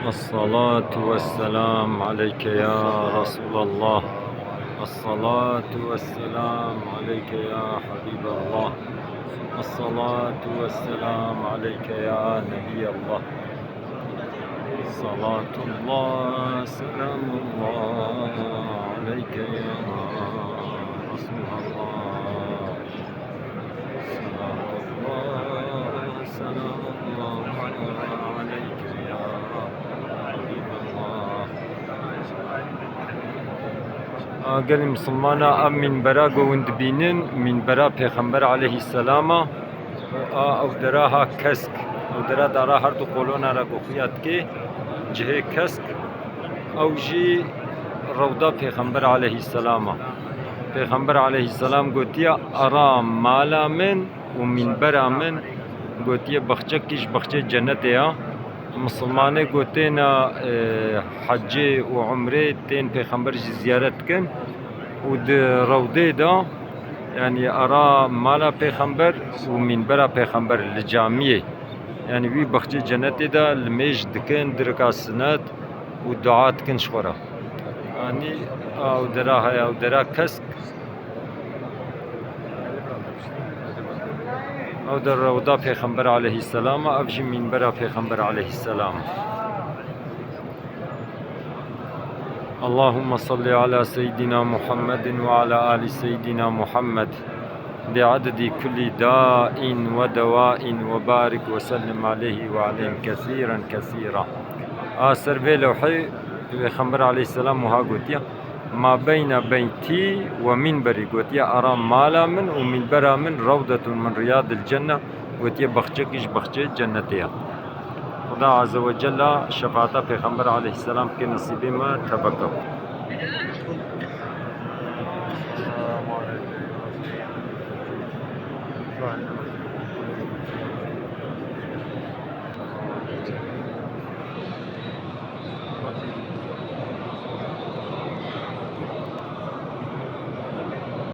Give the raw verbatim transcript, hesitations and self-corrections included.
الصلاة والسلام عليك يا رسول الله. الصلاة والسلام عليك يا حبيب الله. الصلاة والسلام عليك يا نبي الله. صلاة الله سلام الله عليك يا رسول الله. صلاة الله سلام الله عليك يا حبيب الله. A gelî misilmana, ev mînbera ku hûn dibînin, mînbera Pêxember aleyhisselam a. A, ew dera ha kesk, ew dera dara her du kolona re ku xuya dike, cihê kesk, ew jî rewda Pêxember aleyhisselam a. Pêxember aleyhisselam gotiye, "Ara mala min û mînbera min," gotiye, "bexçekî ji bexçê cenetê ya." Misilmanê ku têne, e, hecê û umrê tên Pêxember jî ziyaret dikin û di rewdê de, yanî ara mala Pêxember û mînbera Pêxember li camiyê, yanî wî bexçê cenetê de limêj dikin, dirika sinet û dua dikin ji xwe re. Yanî ew dera heye, ew dera kesk. Ew der rewda Pêxember aleyhisselam a, ev jî mînbera Pêxember aleyhisselam. اللهم صل على سيدنا محمد وعلى آل سيدنا محمد بعدد كل داء ودواء وبارك وسلم عليه وعليهم كثيرا كثيرا. A ser vê lewhê Pêxember aleyhisselam wiha gotiye, "Ma beyne beyti ve minberî," gotiye, "ara mala min û minbera min rewdetun min riyadil cenne," gotiye, "bexçekî ji bexçê cennetê ye." Xuda Azze ve Celle şefaata Pêxember aleyhisselam bike nesîbê me, tebeke.